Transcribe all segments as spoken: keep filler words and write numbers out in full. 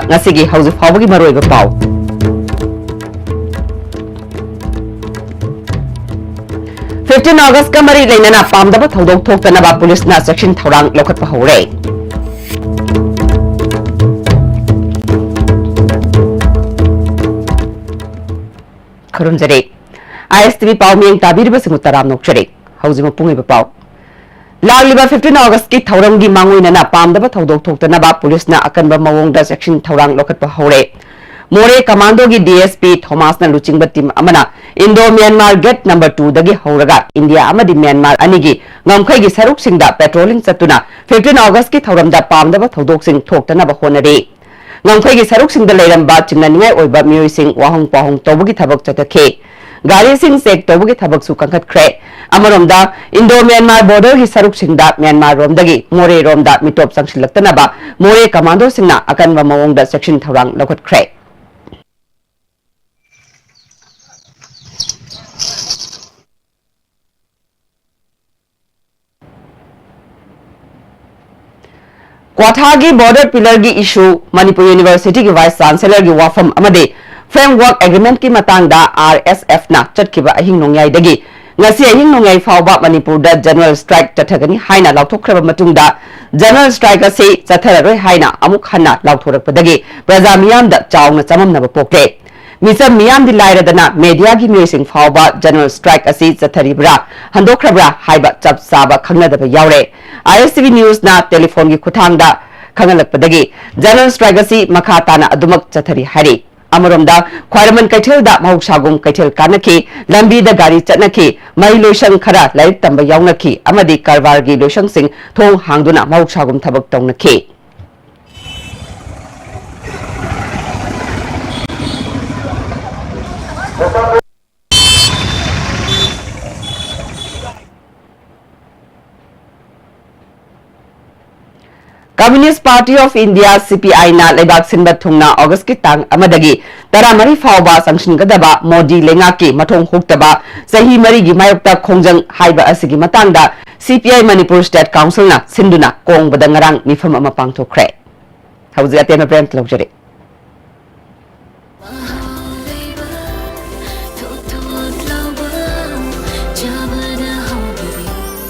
ꯉꯁꯤꯒꯤ ꯍꯧꯖꯤꯛ ꯐꯥꯎꯕꯒꯤ ꯃꯔꯨꯑꯣꯏꯕ ꯄꯥꯎ꯫ Fifteen August-ꯀ ꯃꯔꯤ ꯂꯩꯅꯅ ꯄꯥꯝꯗꯕ ꯊꯧꯗꯣꯛ ꯊꯣꯛꯇꯅꯕ ꯄꯨꯂꯤꯁꯅ ꯆꯦꯛꯁꯤꯟ ꯊꯧꯔꯥꯡ ꯂꯧꯈꯠꯄ ꯍꯧꯔꯦ꯫ ꯈꯨꯔꯨꯝꯖꯔꯤ꯫ ISTV ꯄꯥꯎ ꯃꯤꯌꯦꯡ ꯇꯥꯕꯤꯔꯤꯕꯁꯤꯡꯕꯨ ꯇꯔꯥꯝꯅ ꯑꯣꯛꯆꯔꯤ꯫ ꯍꯧꯖꯤꯛ ꯃꯄꯨꯡ ꯑꯣꯏꯕ ꯄꯥꯎ꯫ ꯂꯥꯛꯂꯤꯕ fifteen August-ꯀꯤ ꯊꯧꯔꯝꯒꯤ ꯃꯥꯡꯑꯣꯏꯅꯅ ꯄꯥꯝꯗꯕ ꯊꯧꯗꯣꯛ ꯊꯣꯛꯇꯅꯕ ꯄꯨꯂꯤꯁꯅ ꯑꯀꯟꯕ ꯃꯑꯣꯡꯗ ꯆꯦꯛꯁꯤꯟ ꯊꯧꯔꯥꯡ ꯂꯧꯈꯠꯄ ꯍꯧꯔꯦ꯫ ꯃꯣꯔꯦ ꯀꯃꯥꯟꯗꯣꯒꯤ DSP ꯊꯣꯃꯥꯁꯅ ꯂꯨꯆꯤꯡꯕ team ꯑꯃꯅ Indo-Myanmar Gate number two-ꯗꯒꯤ ꯍꯧꯔꯒ ꯏꯟꯗꯤꯌꯥ ꯑꯃꯗꯤ ꯃ꯭ꯌꯥꯟꯃꯥꯔ ꯑꯅꯤꯒꯤ ꯉꯝꯈꯩꯒꯤ ꯁꯔꯨꯛꯁꯤꯡꯗ patrolling ꯆꯠꯇꯨꯅ fifteen August-ꯀꯤ ꯊꯧꯔꯝꯗ ꯄꯥꯝꯗꯕ ꯊꯧꯗꯣꯛꯁꯤꯡ ꯊꯣꯛꯇꯅꯕ ꯍꯣꯠꯅꯔꯤ꯫ ꯉꯝꯈꯩꯒꯤ ꯁꯔꯨꯛꯁꯤꯡꯗ ꯂꯩꯔꯝꯕ ꯆꯤꯡꯅꯅꯤꯡꯉꯥꯏ ꯑꯣꯏꯕ ꯃꯤꯑꯣꯏꯁꯤꯡ ꯋꯥꯍꯪ ꯄꯥꯎꯍꯪ ꯇꯧꯕꯒꯤ ꯊꯕꯛ ꯆꯠꯊꯈꯤ꯫ ꯒꯥꯔꯤꯁꯤꯡ check ꯇꯧꯕꯒꯤ ꯊꯕꯛꯁꯨ ꯀꯟꯈꯠꯈ꯭ꯔꯦ꯫ ꯑꯃꯔꯣꯝꯗ, Indo-Myanmar border-ꯒꯤ ꯁꯔꯨꯛꯁꯤꯡꯗ ꯃ꯭ꯌꯥꯟꯃꯥꯔ ꯔꯣꯝꯗꯒꯤ ꯃꯣꯔꯦ ꯔꯣꯝꯗ ꯃꯤꯇꯣꯞ ꯆꯪꯁꯤꯜꯂꯛꯇꯅꯕ ꯃꯣꯔꯦ ꯀꯃꯥꯟꯗꯣꯁꯤꯡꯅ ꯑꯀꯟꯕ ꯃꯑꯣꯡꯗ ꯆꯦꯛꯁꯤꯟ ꯊꯧꯔꯥꯡ ꯂꯧꯈꯠꯈ꯭ꯔꯦ꯫ ꯀ꯭ꯋꯥꯊꯥꯒꯤ border pillar-ꯒꯤ issue, ꯃꯅꯤꯄꯨꯔ University-ꯒꯤ Vice Chancellor-ꯒꯤ ꯋꯥꯐꯝ ꯑꯃꯗꯤ Framework Agreement-ꯀꯤ ꯃꯇꯥꯡꯗ RSF-ꯅ ꯆꯠꯈꯤꯕ ꯑꯍꯤꯡ ꯅꯣꯡꯌꯥꯏꯗꯒꯤ ꯉꯁꯤ ꯑꯍꯤꯡ ꯅꯣꯡꯌꯥꯏ ꯐꯥꯎꯕ ꯃꯅꯤꯄꯨꯔꯗ general strike ꯆꯠꯊꯒꯅꯤ ꯍꯥꯏꯅ ꯂꯥꯎꯊꯣꯛꯈ꯭ꯔꯕ ꯃꯇꯨꯡꯗ, general strike ꯑꯁꯤ ꯆꯠꯊꯔꯔꯣꯏ ꯍꯥꯏꯅ ꯑꯃꯨꯛ ꯍꯟꯅ ꯂꯥꯎꯊꯣꯔꯛꯄꯗꯒꯤ ꯄ꯭ꯔꯖꯥ ꯃꯤꯌꯥꯝꯗ ꯆꯥꯎꯅ ꯆꯃꯝꯅꯕ ꯄꯣꯛꯂꯦ꯫ ꯃꯤꯆꯝ ꯃꯤꯌꯥꯝꯗꯤ ꯂꯥꯏꯔꯗꯅ media-ꯒꯤ ꯃꯤꯑꯣꯏꯁꯤꯡ ꯐꯥꯎꯕ general strike ꯑꯁꯤ ꯆꯠꯊꯔꯤꯕ꯭ꯔꯥ, ꯍꯟꯗꯣꯛꯈ꯭ꯔꯕ꯭ꯔꯥ ꯍꯥꯏꯕ ꯆꯞ ꯆꯥꯕ ꯈꯪꯅꯗꯕ ꯌꯥꯎꯔꯦ꯫ ISTV News-ꯅ telephone-ꯒꯤ ꯈꯨꯠꯊꯥꯡꯗ ꯈꯪꯍꯜꯂꯛꯄꯗꯒꯤ general strike ꯑꯁꯤ ꯃꯈꯥ ꯇꯥꯅ ꯑꯗꯨꯃꯛ ꯆꯠꯊꯔꯤ ꯍꯥꯏꯔꯤ꯫ ꯑꯃꯔꯣꯝꯗ, ꯈ꯭ꯋꯥꯏꯔꯝꯕꯟ ꯀꯩꯊꯦꯜꯗ ꯃꯍꯧꯁꯥꯒꯨꯝ ꯀꯩꯊꯦꯜ ꯀꯥꯅꯈꯤ, ꯂꯝꯕꯤꯗ ꯒꯥꯔꯤ ꯆꯠꯅꯈꯤ, ꯃꯍꯩ ꯂꯣꯏꯁꯪ ꯈꯔ ꯂꯥꯏꯔꯤꯛ ꯇꯝꯕ ꯌꯥꯎꯅꯈꯤ ꯑꯃꯗꯤ ꯀꯔꯕꯥꯔꯒꯤ ꯂꯣꯏꯁꯪꯁꯤꯡ ꯊꯣꯡ ꯍꯥꯡꯗꯨꯅ ꯃꯍꯧꯁꯥꯒꯨꯝ ꯊꯕꯛ ꯇꯧꯅꯈꯤ꯫ Communist Party of India, CPI-ꯅ ꯂꯩꯕꯥꯛ ꯁꯤꯟꯕ ꯊꯨꯡꯅ August-ꯀꯤ ꯇꯥꯡ ꯑꯃꯗꯒꯤ ꯇꯔꯥꯃꯔꯤ ꯐꯥꯎꯕ ꯆꯪꯁꯤꯟꯒꯗꯕ ꯃꯣꯗꯤ ꯂꯩꯉꯥꯛꯀꯤ ꯃꯊꯣꯡ ꯍꯨꯛꯇꯕ ꯆꯍꯤ ꯃꯔꯤꯒꯤ ꯃꯥꯌꯣꯛꯇ ꯈꯣꯡꯖꯪ ꯍꯥꯏꯕ ꯑꯁꯤꯒꯤ ꯃꯇꯥꯡꯗ CPI Manipur State Council-ꯅ ꯁꯤꯟꯗꯨꯅ ꯀꯣꯡꯕꯗ ꯉꯔꯥꯡ ꯃꯤꯐꯝ ꯑꯃ ꯄꯥꯡꯊꯣꯛꯈ꯭ꯔꯦ꯫ ꯍꯧꯖꯤꯛ ꯑꯇꯦꯟꯕ Prem ꯂꯧꯖꯔꯤ꯫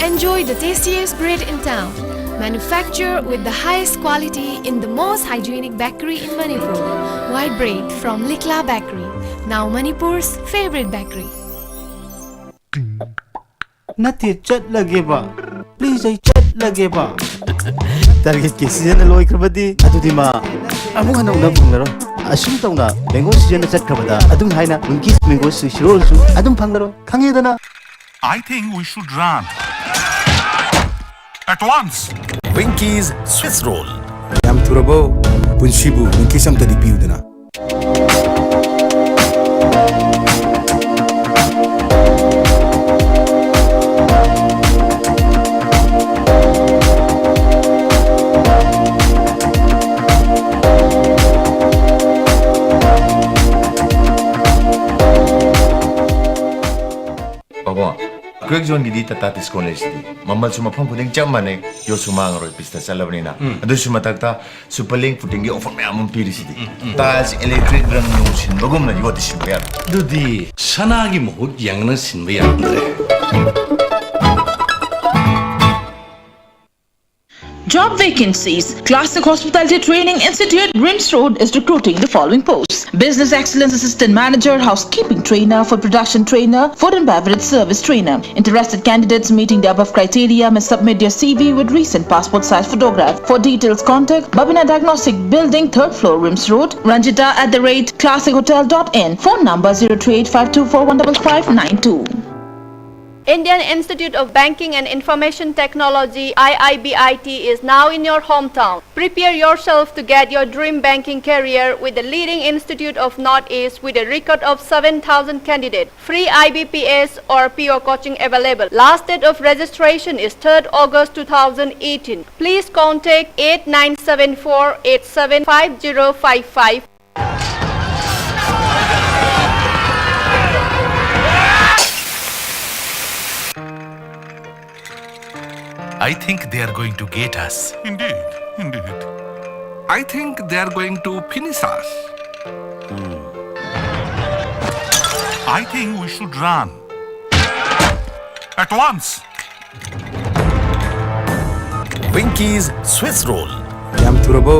Enjoy the tastiest bread in town. Manufacture with the highest quality in the most hygienic bakery in Manipur. White bread from Likla Bakery, now Manipur's favorite bakery. ꯅꯠꯇꯦ, ꯆꯠꯂꯒꯦꯕ꯫ ꯄ꯭ꯂꯤꯖ, ꯑꯩ ꯆꯠꯂꯒꯦꯕ꯫ ꯇꯥꯔꯒꯦꯠꯀꯤ ꯁꯤꯖꯟꯅ ꯂꯣꯏꯈ꯭ꯔꯕꯗꯤ ꯑꯗꯨꯗꯤ ꯃꯥ ꯑꯃꯨꯛ ꯍꯟꯅ ꯎꯅꯕ ꯐꯪꯂꯔꯣꯏ꯫ ꯑꯁꯨꯝ ꯇꯧꯅ ꯃꯦꯡꯒꯣ ꯁꯤꯖꯟꯅ ꯆꯠꯈ꯭ꯔꯕꯗ ꯑꯗꯨꯝ ꯍꯥꯏꯅ ꯋꯤꯡꯀꯤꯁ ꯃꯦꯡꯒꯣ ꯁ꯭ꯋꯤꯁ ꯔꯣꯜꯁꯨ ꯑꯗꯨꯝ ꯐꯪꯂꯔꯣꯏ, ꯈꯪꯉꯦꯗꯅ? I think we should run. At once. Winkies Swiss Roll. ꯌꯥꯝ ꯊꯨꯔꯕꯣ? ꯄꯨꯟꯁꯤꯕꯨ ꯋꯤꯡꯀꯤꯁ ꯑꯝꯇꯗꯤ ꯄꯤꯌꯨꯗꯅ꯫ ꯄꯥꯕꯨꯡ, ꯀ꯭ꯋꯦꯛ ꯖꯣꯟꯒꯤꯗꯤ ꯇꯥꯇꯥ ꯗꯤꯁꯀꯥꯎꯟ ꯂꯩꯁꯤꯗꯤ꯫ ꯃꯃꯜꯁꯨ ꯃꯐꯝ ꯈꯨꯗꯤꯡ ꯆꯞ ꯃꯥꯟꯅꯩ, ꯌꯣꯠꯁꯨ ꯃꯥꯡꯉꯔꯣꯏ, ꯄꯤꯁꯇ ꯆꯠꯂꯕꯅꯤꯅ꯫ ꯑꯗꯨꯁꯨ ꯃꯊꯛꯇ ꯁꯨꯄꯔ ꯂꯤꯡ ꯐꯨꯇꯤꯡꯒꯤ ꯑꯣꯐꯔ ꯃꯌꯥꯝ ꯑꯃ ꯄꯤꯔꯤꯁꯤꯗꯤ꯫ ꯇꯥꯏꯜꯁ ꯏꯂꯦꯛꯇ꯭ꯔꯤꯛ ꯔꯪ ꯅꯨꯡ ꯁꯤꯟꯕꯒꯨꯝꯅ ꯌꯣꯠꯇꯤ ꯁꯤꯟꯕ ꯌꯥꯔꯣꯏ꯫ ꯑꯗꯨꯗꯤ ꯁꯅꯥꯒꯤ ꯃꯍꯨꯠ ꯌꯦꯡꯅ ꯁꯤꯟꯕ ꯌꯥꯔꯝꯗ꯭ꯔꯦ꯫ Job vacancies. Classic Hospitality Training Institute, RIMS Road, is recruiting the following posts: Business Excellence Assistant Manager, Housekeeping Trainer, Food Production Trainer, Food and Beverage Service Trainer. Interested candidates meeting the above criteria may submit their C V with recent passport size photograph. For details, contact Babina Diagnostic Building, third floor, RIMS Road, Ranjita at the rate classic hotel dot in. Phone number zero three eight five two four one double five nine two. Indian Institute of Banking and Information Technology, I I B I T, is now in your hometown. Prepare yourself to get your dream banking career with the leading institute of Northeast with a record of seven thousand candidates. Free I B P S or P O coaching available. Last date of registration is third August two thousand eighteen. Please contact eight nine seven four eight seven five zero five five. I think they are going to get us. Indeed, indeed. I think they are going to finish us. I think we should run. At once. Winky's Swiss Roll. ꯌꯥꯝ ꯊꯨꯔꯕꯣ?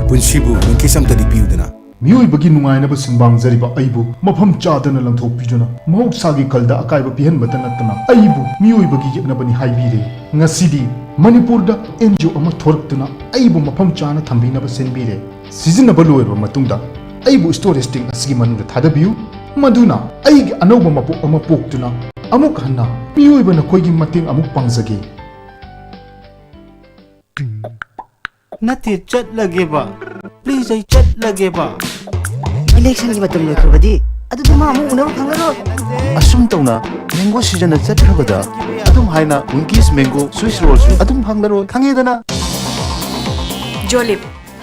ꯄꯨꯟꯁꯤꯕꯨ ꯋꯤꯡꯀꯤꯁ ꯑꯝꯇꯗꯤ ꯄꯤꯌꯨꯗꯅ꯫ ꯃꯤꯑꯣꯏꯕꯒꯤ ꯅꯨꯡꯉꯥꯏꯅꯕ ꯁꯨꯝꯕꯥꯡꯖꯔꯤꯕ ꯑꯩꯕꯨ ꯃꯐꯝ ꯆꯥꯗꯅ ꯂꯪꯊꯣꯛꯄꯤꯗꯨꯅ ꯃꯍꯧꯁꯥꯒꯤ ꯈꯜꯗ ꯑꯀꯥꯏꯕ ꯄꯤꯍꯟꯕꯇ ꯅꯠꯇꯅ ꯑꯩꯕꯨ ꯃꯤꯑꯣꯏꯕꯒꯤ ꯌꯦꯛꯅꯕꯅꯤ ꯍꯥꯏꯕꯤꯔꯦ꯫ ꯉꯁꯤꯗꯤ ꯃꯅꯤꯄꯨꯔꯗ ꯑꯦꯟ ꯖꯤ ꯑꯣ ꯑꯃ ꯊꯣꯔꯛꯇꯨꯅ ꯑꯩꯕꯨ ꯃꯐꯝ ꯆꯥꯅ ꯊꯝꯕꯤꯅꯕ ꯁꯤꯟꯕꯤꯔꯦ꯫ ꯁꯤꯖꯤꯟꯅꯕ ꯂꯣꯏꯔꯕ ꯃꯇꯨꯡꯗ ꯑꯩꯕꯨ ꯁ꯭ꯇꯣꯔꯦꯖ ꯇꯦꯡ ꯑꯁꯤꯒꯤ ꯃꯅꯨꯡꯗ ꯊꯥꯗꯕꯤꯌꯨ, ꯃꯗꯨꯅ ꯑꯩꯒꯤ ꯑꯅꯧꯕ ꯃꯄꯣꯛ ꯑꯃ ꯄꯣꯛꯇꯨꯅ ꯑꯃꯨꯛ ꯍꯟꯅ ꯃꯤꯑꯣꯏꯕ ꯅꯈꯣꯏꯒꯤ ꯃꯇꯦꯡ ꯑꯃꯨꯛ ꯄꯥꯡꯖꯒꯦ꯫ ꯅꯠꯇꯦ, ꯆꯠꯂꯒꯦꯕ꯫ ꯄ꯭ꯂꯤꯖ, ꯑꯩ ꯆꯠꯂꯒꯦꯕ꯫ ꯏꯂꯦꯛꯁꯟꯒꯤ ꯃꯇꯝ ꯂꯣꯏꯈ꯭ꯔꯕꯗꯤ ꯑꯗꯨꯗꯤ ꯃꯥ ꯑꯃꯨꯛ ꯎꯅꯕ ꯐꯪꯂꯔꯣꯏ꯫ ꯑꯁꯨꯝ ꯇꯧꯅ ꯃꯦꯡꯒꯣ ꯁꯤꯖꯟꯅ ꯆꯠꯈ꯭ꯔꯕꯗ ꯑꯗꯨꯝ ꯍꯥꯏꯅ ꯋꯤꯡꯀꯤꯁ ꯃꯦꯡꯒꯣ ꯁ꯭ꯋꯤꯁ ꯔꯣꯜꯁꯨ ꯑꯗꯨꯝ ꯐꯪꯂꯔꯣꯏ, ꯈꯪꯉꯦꯗꯅ? ꯖꯣꯂꯤꯞ,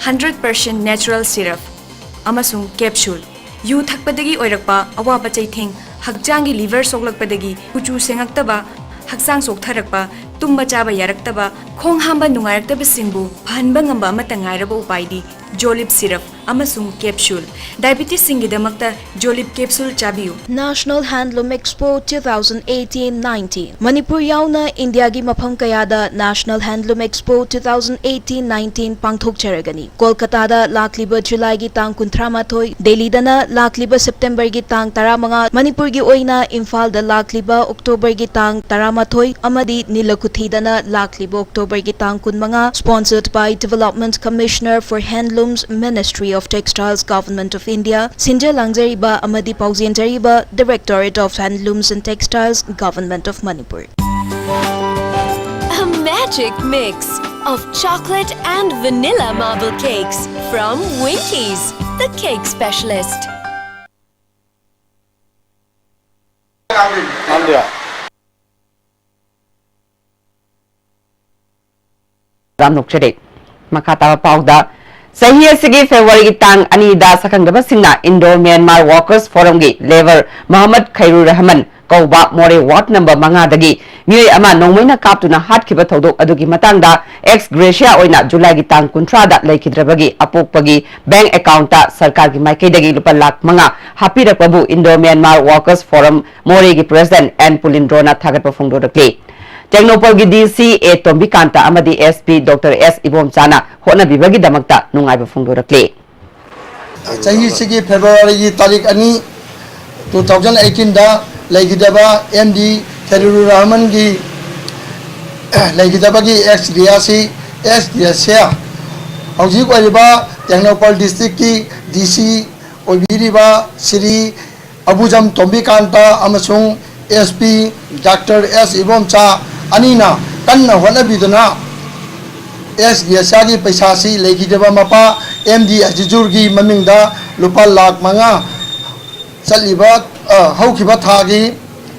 ꯍꯟꯗ꯭ꯔꯦꯠ ꯄꯥꯔꯁꯦꯟ ꯅꯦꯆꯔꯦꯜ ꯁꯤꯔꯞ ꯑꯃꯁꯨꯡ ꯀꯦꯞꯁꯨꯜ꯫ ꯌꯨ ꯊꯛꯄꯗꯒꯤ ꯑꯣꯏꯔꯛꯄ ꯑꯋꯥꯕ ꯆꯩꯊꯦꯡ, ꯍꯛꯆꯥꯡꯒꯤ ꯂꯤꯚꯔ ꯁꯣꯛꯂꯛꯄꯗꯒꯤ ꯀꯨꯆꯨ ꯁꯦꯡꯉꯛꯇꯕ, ꯍꯛꯆꯥꯡ ꯆꯣꯛꯊꯔꯛꯄ, ꯇꯨꯝꯕ ꯆꯥꯕ ꯌꯥꯔꯛꯇꯕ, ꯈꯣꯡ ꯍꯥꯝꯕ ꯅꯨꯡꯉꯥꯏꯔꯛꯇꯕꯁꯤꯡꯕꯨ ꯐꯍꯟꯕ ꯉꯝꯕ ꯑꯃꯠꯇ ꯉꯥꯏꯔꯕ ꯎꯄꯥꯏꯗꯤ ꯖꯣꯂꯤꯞ ꯁꯤꯔꯞ ꯑꯃꯁꯨꯡ ꯀꯦꯞꯁꯨꯜ꯫ ꯗꯥꯏꯕꯤꯇꯤꯁꯁꯤꯡꯒꯤꯗꯃꯛꯇ ꯖꯣꯂꯤꯞ ꯀꯦꯞꯁꯨꯜ ꯆꯥꯕꯤꯌꯨ꯫ National Handloom Expo two thousand eighteen nineteen, Manipur ꯌꯥꯎꯅ ꯏꯟꯗꯤꯌꯥꯒꯤ ꯃꯐꯝ ꯀꯌꯥꯗ National Handloom Expo two thousand eighteen nineteen ꯄꯥꯡꯊꯣꯛꯆꯔꯒꯅꯤ꯫ ꯀꯣꯜꯀꯇꯥꯗ ꯂꯥꯛꯂꯤꯕ ꯖꯨꯂꯥꯏꯒꯤ ꯇꯥꯡ ꯀꯨꯟꯊ꯭ꯔꯥ ꯃꯥꯊꯣꯏ, ꯗꯦꯜꯂꯤꯗꯅ ꯂꯥꯛꯂꯤꯕ ꯁꯦꯞꯇꯦꯝꯕꯔꯒꯤ ꯇꯥꯡ ꯇꯔꯥꯃꯉꯥ, ꯃꯅꯤꯄꯨꯔꯒꯤ ꯑꯣꯏꯅ ꯏꯝꯐꯥꯜꯗ ꯂꯥꯛꯂꯤꯕ ꯑꯣꯛꯇꯣꯕꯔꯒꯤ ꯇꯥꯡ ꯇꯔꯥꯃꯥꯊꯣꯏ ꯑꯃꯗꯤ ꯅꯤꯂꯀꯨꯊꯤꯗꯅ ꯂꯥꯛꯂꯤꯕ ꯑꯣꯛꯇꯣꯕꯔꯒꯤ ꯇꯥꯡ ꯀꯨꯟꯃꯉꯥ, sponsored by Development Commissioner for Handlooms, Ministry of Textiles, Government of India, ꯁꯤꯟꯖ ꯂꯥꯡꯖꯔꯤꯕ ꯑꯃꯗꯤ ꯄꯥꯎꯖꯦꯟꯖꯔꯤꯕ Directorate of Handlooms and Textiles, Government of Manipur. A magic mix of chocolate and vanilla marble cakes from Winkies, the cake specialist. Programme ꯅꯣꯛꯆꯔꯦ꯫ ꯃꯈꯥ ꯇꯥꯕ ꯄꯥꯎꯗ, ꯆꯍꯤ ꯑꯁꯤꯒꯤ ꯐꯦꯕ꯭ꯔꯨꯋꯥꯔꯤꯒꯤ ꯇꯥꯡ ꯑꯅꯤꯗ ꯁꯛꯈꯪꯗꯕꯁꯤꯡꯅ ꯏꯟꯗꯣ ꯃ꯭ꯌꯥꯟꯃꯥꯔ ꯋꯥꯔꯀꯔꯁ ꯐꯣꯔꯝꯒꯤ ꯂꯦꯕꯔ ꯃꯣꯍꯝꯃꯗ ꯈꯩꯔꯨꯔ ꯔꯍꯃꯟ ꯀꯧꯕ ꯃꯣꯔꯦ ꯋꯥꯔꯗ ꯅꯝꯕꯔ ꯃꯉꯥꯗꯒꯤ ꯃꯤꯑꯣꯏ ꯑꯃ ꯅꯣꯡꯃꯩꯅ ꯀꯥꯞꯇꯨꯅ ꯍꯥꯠꯈꯤꯕ ꯊꯧꯗꯣꯛ ꯑꯗꯨꯒꯤ ꯃꯇꯥꯡꯗ ex gratia ꯑꯣꯏꯅ ꯖꯨꯂꯥꯏꯒꯤ ꯇꯥꯡ ꯀꯨꯟꯊ꯭ꯔꯥꯗ ꯂꯩꯈꯤꯗ꯭ꯔꯕꯒꯤ ꯑꯄꯣꯛꯄꯒꯤ bank accountꯇ ꯁꯔꯀꯥꯔꯒꯤ ꯃꯥꯏꯀꯩꯗꯒꯤ ꯂꯨꯄꯥ ꯂꯥꯈ ꯃꯉꯥ ꯍꯥꯞꯄꯤꯔꯛꯄꯕꯨ Indo Myanmar Workers Forum ꯃꯣꯔꯦꯒꯤ president ꯑꯦꯟ ꯄꯨꯂꯤꯟꯗ꯭ꯔꯣꯅ ꯊꯥꯒꯠꯄ ꯐꯣꯡꯗꯣꯔꯛꯂꯤ꯫ ꯇꯦꯡꯅꯧꯄꯜꯒꯤ ꯗꯤ ꯁꯤ ꯑꯦ ꯇꯣꯝꯕꯤꯀꯥꯟꯇ ꯑꯃꯗꯤ ꯑꯦꯁ ꯄꯤ ꯗꯣꯛꯇꯔ ꯑꯦꯁ ꯏꯕꯣꯝꯆꯥꯅ ꯍꯣꯠꯅꯕꯤꯕꯒꯤꯗꯃꯛꯇ ꯅꯨꯡꯉꯥꯏꯕ ꯐꯣꯡꯗꯣꯔꯛꯂꯤ꯫ ꯆꯍꯤꯁꯤꯒꯤ ꯐꯦꯕ꯭ꯔꯨꯋꯥꯔꯤꯒꯤ ꯇꯥꯔꯤꯛ ꯑꯅꯤ, two thousand eighteenꯗ ꯂꯩꯈꯤꯗꯕ ꯑꯦꯝ ꯗꯤ ꯈꯦꯔꯨꯔ ꯔꯍꯃꯟꯒꯤ ꯂꯩꯈꯤꯗꯕꯒꯤ ex gratia, ex gratia ꯍꯧꯖꯤꯛ ꯑꯣꯏꯔꯤꯕ ꯇꯦꯡꯅꯧꯄꯜ districtꯀꯤ ꯗꯤ ꯁꯤ ꯑꯣꯏꯕꯤꯔꯤꯕ ꯁ꯭ꯔꯤ ꯑꯕꯨꯖꯝ ꯇꯣꯝꯕꯤꯀꯥꯟꯇ ꯑꯃꯁꯨꯡ ꯑꯦꯁ ꯄꯤ ꯗꯥꯛꯇꯔ ꯑꯦꯁ ꯏꯕꯣꯝꯆꯥ ꯑꯅꯤꯅ ꯀꯟꯅ ꯍꯣꯠꯅꯕꯤꯗꯨꯅ ex gratiaꯒꯤ ꯄꯩꯁꯥꯁꯤ ꯂꯩꯈꯤꯗꯕ ꯃꯄꯥ ꯑꯦꯝ ꯗꯤ ꯑꯖꯤꯖꯨꯔꯒꯤ ꯃꯃꯤꯡꯗ ꯂꯨꯄꯥ ꯂꯥꯈ ꯃꯉꯥ ꯆꯠꯂꯤꯕ, ꯑ, ꯍꯧꯈꯤꯕ ꯊꯥꯒꯤ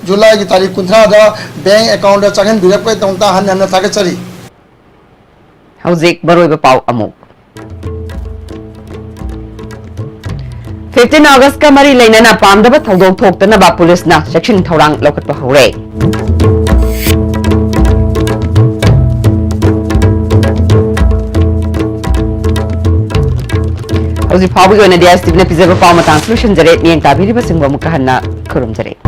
ꯖꯨꯂꯥꯏꯒꯤ ꯇꯥꯔꯤꯛ ꯀꯨꯟꯊ꯭ꯔꯥꯗ bank accountꯇ ꯆꯪꯍꯟꯕꯤꯔꯛꯄꯒꯤꯗꯃꯛꯇ ꯍꯟꯅ ꯍꯟꯅ ꯊꯥꯒꯠꯆꯔꯤ꯫ ꯍꯧꯖꯤꯛ ꯃꯔꯨꯑꯣꯏꯕ ꯄꯥꯎ ꯑꯃꯨꯛ꯫ Fifteen Augustꯀ ꯃꯔꯤ ꯂꯩꯅꯅ ꯄꯥꯝꯗꯕ ꯊꯧꯗꯣꯛ ꯊꯣꯛꯇꯅꯕ ꯄꯨꯂꯤꯁꯅ ꯆꯦꯛꯁꯤꯟ ꯊꯧꯔꯥꯡ ꯂꯧꯈꯠꯄ ꯍꯧꯔꯦ꯫ ꯍꯧꯖꯤꯛ ꯐꯥꯎꯕꯒꯤ ꯑꯣꯏꯅꯗꯤ ꯑꯦꯁ ꯇꯤ ꯚꯤꯅ ꯄꯤꯖꯕ ꯄꯥꯎ ꯃꯇꯥꯡ ꯂꯣꯏꯁꯤꯟꯖꯔꯦ꯫ ꯃꯤꯠꯌꯦꯡ ꯇꯥꯕꯤꯔꯤꯕꯁꯤꯡꯕꯨ ꯑꯃꯨꯛꯀ ꯍꯟꯅ ꯈꯨꯔꯨꯝꯖꯔꯤ꯫